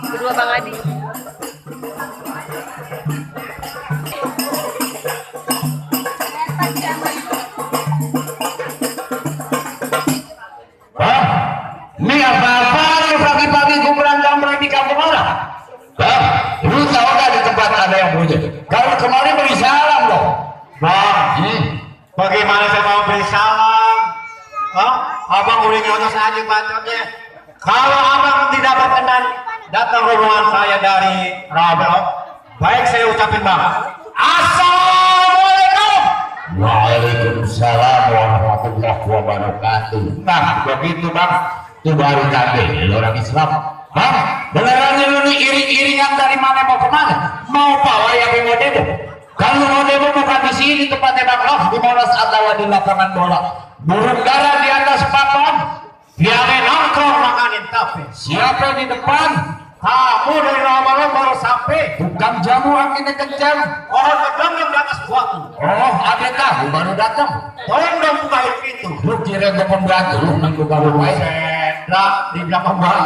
Kedua Bang Adi. Ini apa-apa pagi-pagi gue berangkat di kampung orang. Lu tahu gak di tempat ada yang punya? Kalau kemarin beri salam loh. Bang, bagaimana saya mau beri salam? Abang udah nyotos aja bacotnya. Kalau abang tidak berkenan datang rombongan saya dari Rabel, baik saya ucapin bang. Assalamualaikum. Waalaikumsalam warahmatullahi wabarakatuh. Nah begitu bang, itu baru tadi orang Islam. Bang, beneran lu nih iring-iringan dari mana mau kemana? Mau bawa ya mau demo? Kalau mau demo bukan di sini tempatnya bang, di Monas atau di lapangan bola. Burung dara di atas papan, Yang nongkrong makanin kafe. siapa di depan? Kamu dari lama-lama baru sampai. Bukan jamu anginnya kencang. Pohon kegenggam di atas batu. Oh, ada tahu baru datang. Tolong dong bukain pintu. Lu kira gue pembantu, lu nunggu baru main. Sedra di belakang bang.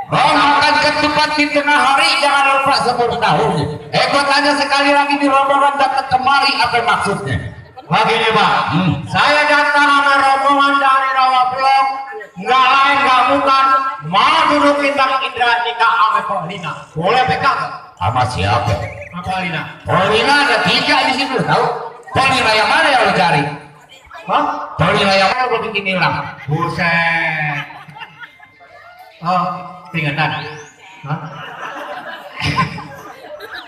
Bang, makan ketupat di tengah hari jangan lupa sebelum tahunnya. Gua tanya sekali lagi di rombongan datang kemari apa maksudnya? Begini bang, saya datang sama rombongan dari Rawablok. Nggak lain nggak bukan mau dudukin Bang Indra nikah sama Paulina. Boleh PK nggak? Sama siapa? Sama Paulina. Paulina ada 3 di situ, tahu? Paulina yang mana yang lu cari? Hah? Paulina yang mana lu bikin hilang? Buset. Oh, peringatan. Hah?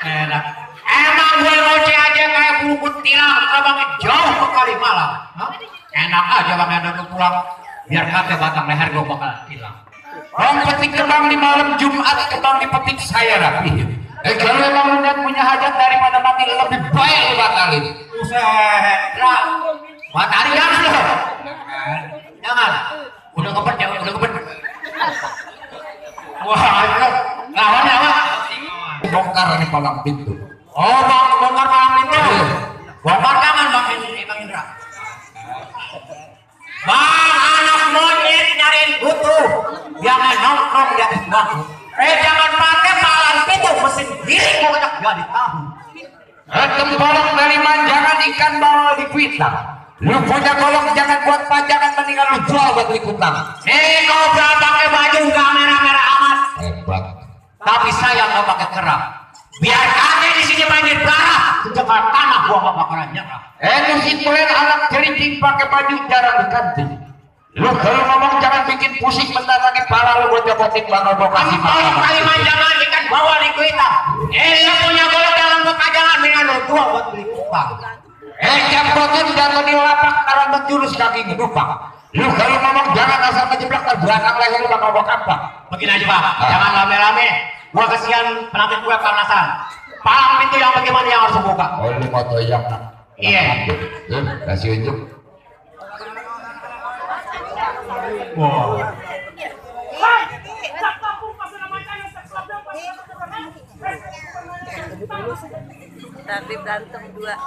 Enak. Emang gue ngoceh aja kayak bulu kuntilan, abangnya jauh ke Kalimalang. Hah? Enak aja bang yang pulang. Biar kata batang leher gue bakal hilang. Bang petik kembang di malam Jumat, kembang dipetik saya rapi. Kalau memang lu punya hajat daripada mati lebih baik lu batalin. Buset. Lah, batalin jangan lo. Jangan. Udah kebet ya, udah kebet. Wah, itu lawannya apa? Bongkar nih palang pintu. Oh, bang, bongkar palang pintu. Bongkar tangan bang Indra. Bang, anak monyet nyariin butuh. Jangan nongkrong di atas batu. Jangan pakai palang pintu, mesin giring pokoknya gak ditahu. Tembolong dari manjangan ikan bawal di Kuitang. Lu punya kolong jangan buat pajangan, mendingan lu jual buat likutang. Nih kau pakai baju gak merah-merah amat. Hebat. Tapi saya nggak pakai kerah. Biar kami di sini banjir darah. Sejak tanah gua nggak bakalan nyerah. Lu situen anak keriting pakai baju jarang diganti. Lu kalau ngomong jangan bikin pusing bentar lagi pala lu buat nyopotin bang Obo kasih Kalau makan. kalian jangan ikan bawa di kuita. Lu punya golok dalam pekajangan dengan lu tua buat beli kupang. Jambotin jatuh di lapak karena menjurus kaki gedupang. Lu kalau ngomong jangan asal menjeblak ke belakang leher lu bang Obo kampak. Begini aja pak, jangan rame-rame. Gua kesian penanti gue penasaran. Palang pintu yang bagaimana yang harus buka? Oh lu mau toyang nak? Iya. Kasih unjuk. Wow. Tadi berantem duel.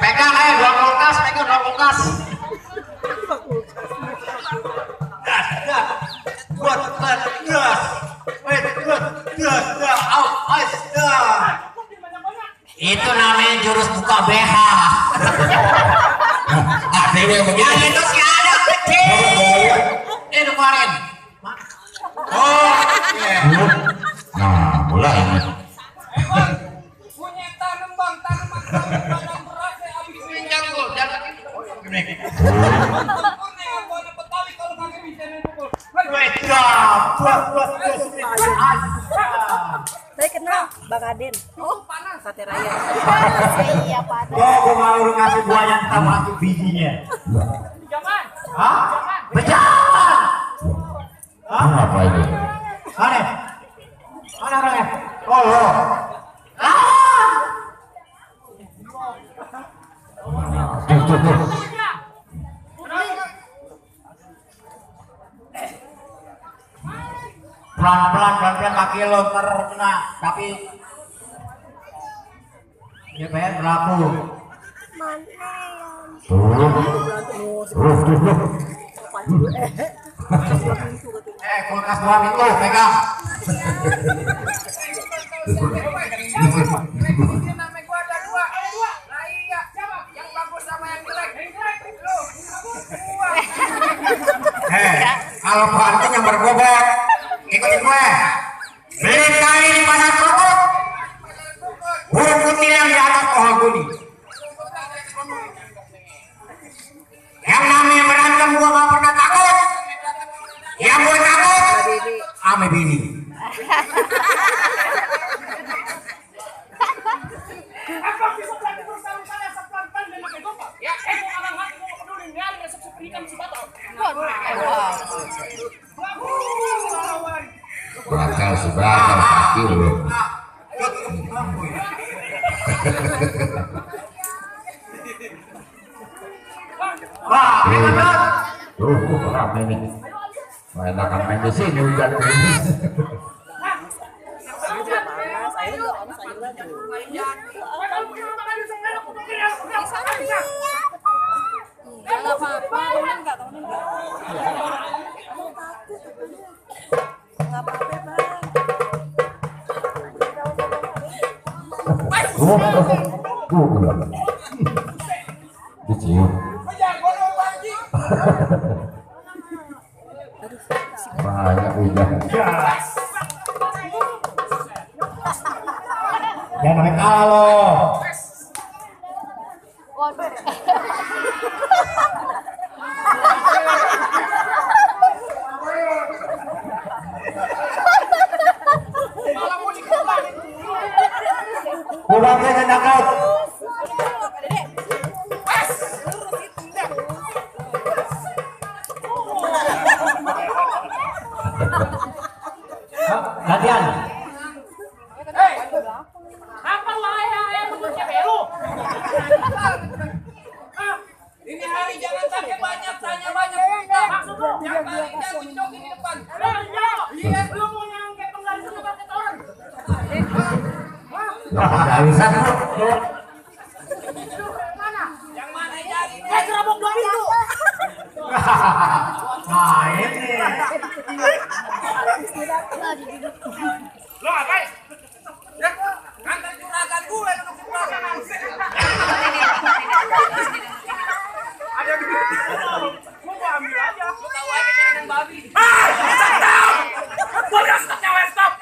Pegang dua kulkas, pegang dua kulkas. Itu namanya jurus buka BH. Ada yang begini. Yang itu sih ada kecil. Ini kemarin. Oh, iya. Nah, mulai. Punya tanam bang, tanaman tanam beras ya abis ini Jago, jago. Gini. tempurnya yang buat Betawi kalau kagak bisa mukul. Saya kenal Bang Aden. Oh, panas sate raya. Iya, panas. Gue mau lu kasih gua yang termasuk bijinya. Jangan. Hah? Bejangan. Hah? Apa itu? Mana? Mana orangnya? Oh, lo. Tuh. Pelan-pelan kaki lo terkena, tapi DPR berlaku. Kulkas 2 pintu pegang. Kalau banting yang berbobot, ikutin gue. Beli kain di mana kerupuk, burung putih yang di atas pohon guni. Yang namanya berantem gue gak pernah takut. Yang gue takut, ame bini. Bakal seberapa kaki lu. Tuh, rame nih. Main akan main di sini hujan. Enggak apa-apa, enggak. Enggak apa-apa, Bang. Dicium. Banyak hujan. Jangan main kalah lo. Bukan takut. Latihan. Apa wahai manusia baru? Ini hari jangan tanya banyak, tanya banyak. Maksudmu yang paling jago jogging di depan. Iya, lu mau nyangke pengganti juga ke orang. Nggak bisa. Mana? Yang mana jadi? Serabok 2 pintu. Nah ini. Lo ngapain? Ya, ngantar juragan gue duduk di belakang. Ada di mau gua ambil aja. Lu tahu aja cara babi. Stop! Gua udah stop nyawa, stop.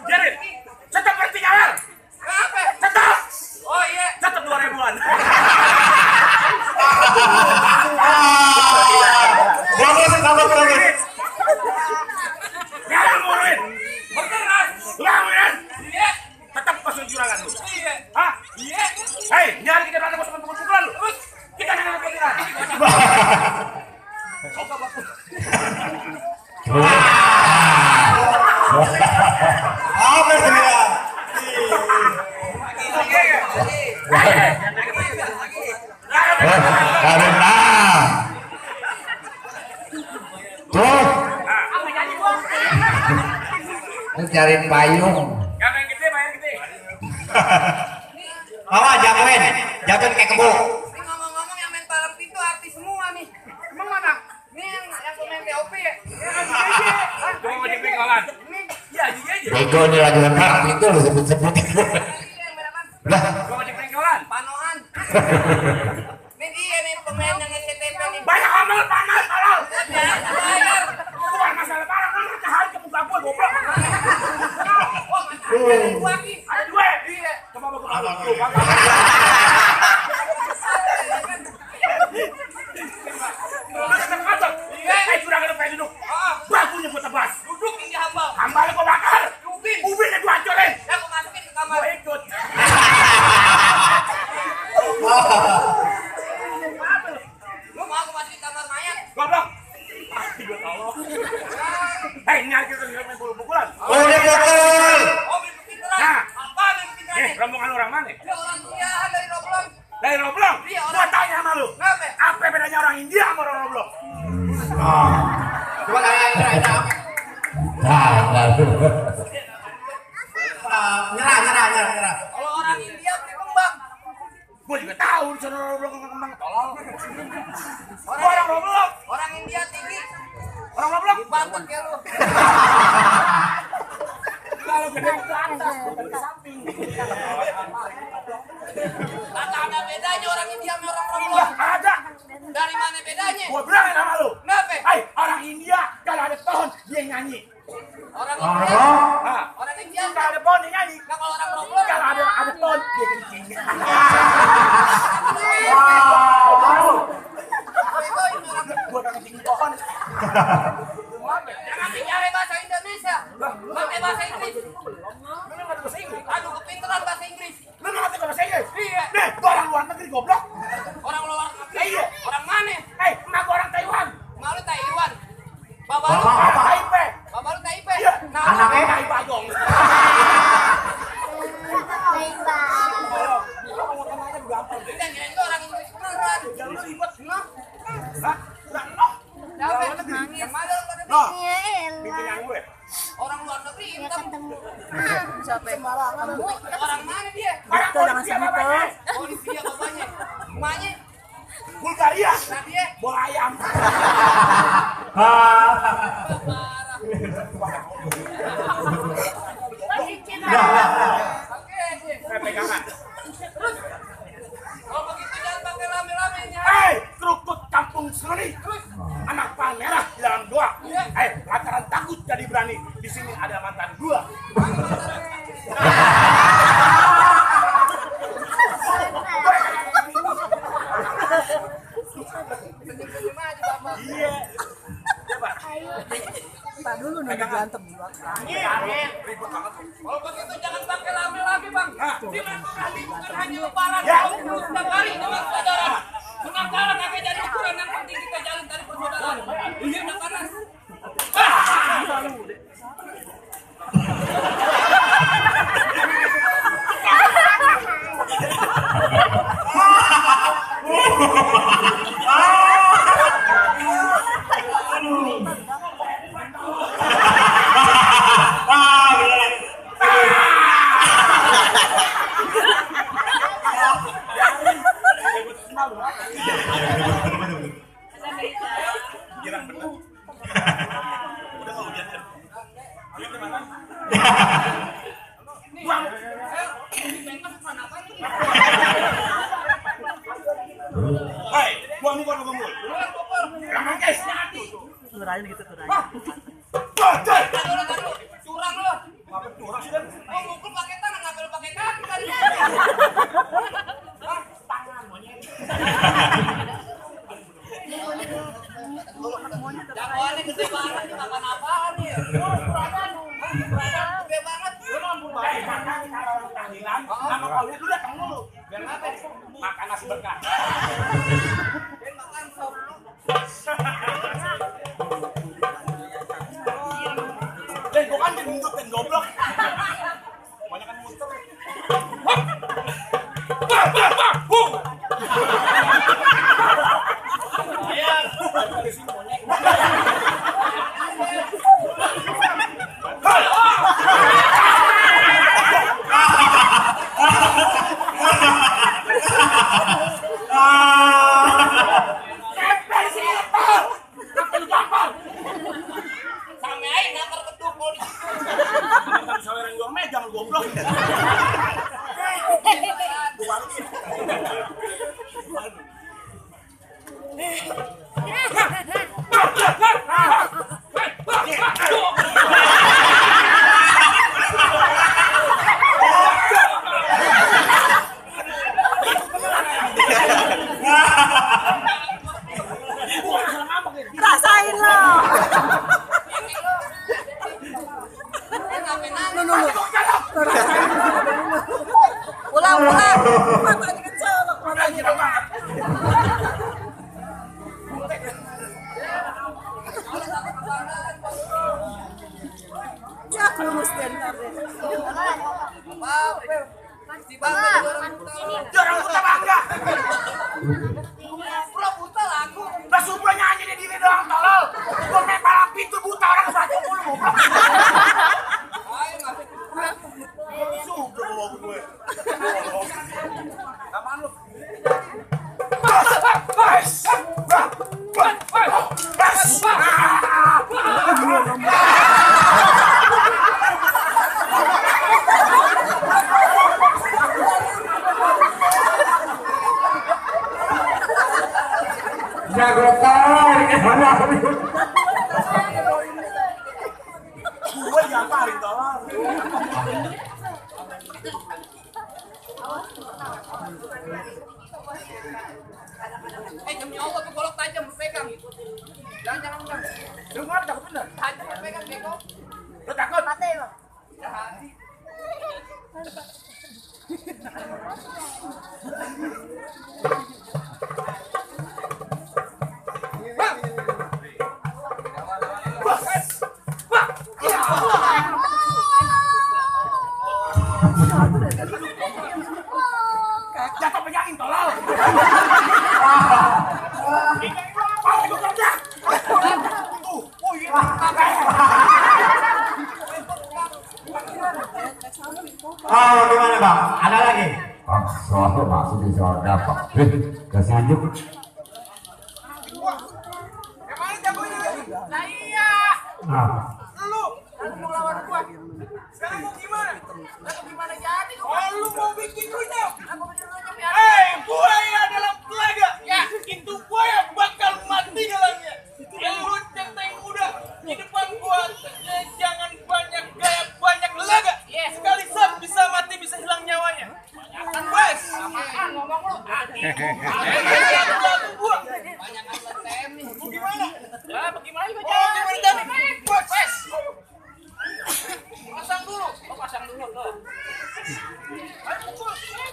Jadi, tetap berhenti nyawa. Kenapa? Tetap. Oh iya, tetap 2000-an. Bagus. Jangan nguruin. Beneran. Lawan. Iya. Tetap pasang juragan lu. Iya. Hah? Iya. Hei, nyari kita berantem sama teman-teman lu. Kita jangan kepikiran. Coba bagus. Apa dia? Karena tuh cari payung. Yang main gede, main gede. Mama jatuhin kayak kebo. Ini ngomong-ngomong yang main palang pintu artis semua nih. Emang mana? Ini yang pemain TOP ya. Gua mau dipengkolan. Iya, iya. Bego nih lagi lengkap itu lu sebut-sebut. Lah, Gua mau dipengkolan. Panoan. Ini dia nih pemain yang SCTV nih. Banyak ngomong panas, tolong. Bayar. Bukan masalah parah, kan matahari ke muka gua goblok. Ada dua. Iya. Coba gua dulu. Juragan lu pengen duduk. Bakunya gua tebas. Duduk ini hambal. Hambalnya gua bakar. Ubinnya gua hancurin. Ya aku masukin ke kamar. Gua ikut. Lu mau aku masukin kamar mayat? Goblok. Pasti gua tahu. Hei, nyari kita main pukul-pukulan. Oh, dia betul. Oh, main pinturan. Nah. Apa main pinturan? Rombongan orang mana? Dia orang kuliahan dari Roblong. Dari Roblong? Iya, orang. Gua tanya sama lu. Kenapa? Apa bedanya orang India sama orang Roblong? Coba tanya. nah, Nyerah. Kalau orang India beli kembang. Gue juga tahu sono belum kembang tolol. Orang goblok. Orang India tinggi. Orang goblok. Dibangun kayak lu. Kalau gede ke atas, bukan ke samping. Kagak ada bedanya orang India sama orang Lah, goblok. ada. Dari mana bedanya? Gue bilangin sama lu. Kenapa? Hai, orang India kalau ada pohon dia nyanyi. Orang India. Ah, Orang India. kalau ada pohon dia nyanyi. Nah kalau orang goblok. Kalau ada pohon dia kencing. Gue kencing di pohon. Jangan bicara bahasa Indonesia. Pakai bahasa Inggris. Lu nggak bahasa Inggris? Aduh kepinteran bahasa Inggris. Lu nggak ngerti bahasa Inggris? Iya. Nih, gua orang luar negeri goblok. Orang luar negeri. Iya. Orang mana? Hei, emak gua orang Taiwan. Malu Taiwan. Bapak lu. Taipei. Bapak lu Taipei. Iya. Nah, Anaknya Taipei dong. dan itu orang Inggris beneran. Jangan lu ribet. Noh. Hah? Udah, noh. Siapa yang nangis? Yang mana lu pada Noh. bikin? Bikin yang gue. Orang luar negeri hitam. Siapa yang Orang mana dia? Orang Polisia bapaknya. Polisi ya bapaknya. Emaknya. Bulgaria. Nah dia. Bola ayam. Parah. Oke. Pegangan. Kalau begitu jangan pakai rame-rame ya. Hei, kerukut kampung Seruni. Anak pang merah di dalam doa. Hei, lantaran takut jadi berani. Di sini ada mantan gua. Senyum-senyum aja bapak. Iya. Coba. Tak dulu nanti berantem. Ribut banget. Kalau begitu jangan pakai rame-rame bang. Di mana kali bukan hanya lebaran. Ya. Setiap hari dengan saudara. Sementara kagak jadi ukuran yang penting kita jalan dari persaudaraan. Ini udah panas. Girang bener. Udah nggak hujan kan? Hujan di mana? Buang. Hei, buang muka lu gembul. Jangan guys. Turain gitu turain. Bocor. Taruh. Curang lo. Apa curang sih kan? Oh mukul pakai tangan, ngapa lu pakai kaki tadi? Tangan monyet. Jagoannya gede banget nih, makan apaan nih? Gede banget. Lu mampu banget. Hei, makan kalau lu tahlilan, sama kau lu datang dulu. Biar apa? Makan nasi berkah. Ben makan sop. Dan gua kan gendut dan goblok. Banyak kan muter. Bung. Ayah, dari sini monyet. Sampai aja nakar keduk polisi. Kan saweran gua megang goblok. Rasain lo. Sampai nangis. Rasain lo. Ulang. Matanya kecolok. Anjir banget. Ya kurus dan Si bangga jadi orang buta. Jangan buta bangga. Lo buta lah aku. Lah subuh nyanyi di diri doang tolol. Gua main balap pintu buta orang baju mulu goblok. diaparin tolong. Demi Allah tuh golok tajam lu pegang. Jangan. Lu nggak takut bener? Tajam lu pegang bego. Lu takut? Mati lo. Jatuh pegangin tolong. Oh, gimana bang? Ada lagi? Soalnya masuk di sorga Pak. Kesejuk. Emang jagonya? Nah iya. Nah, Lu mau lawan gua. Sekarang mau gimana? Lah gimana jadi? Oh, lu mau bikin runyam? Aku bikin runyam ya. Buaya dalam telaga. Ya. Itu buaya bakal mati dalamnya. Lu centeng muda di depan gua, jangan banyak gaya, banyak laga. Yes. Sekali sab bisa mati, bisa hilang nyawanya. Banyakan wes. Apaan ngomong lu? Gua. Banyak atlet TNI. Gimana? Ya, bagaimana juga Oh, gimana tadi? Wes. Pasang dulu. Oh, pasang dulu tuh. Tadi pelatih dia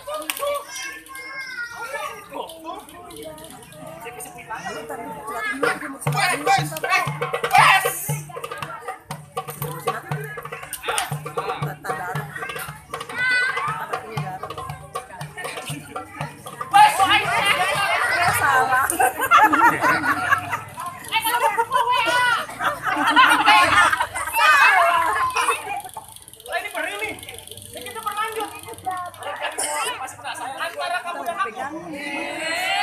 mau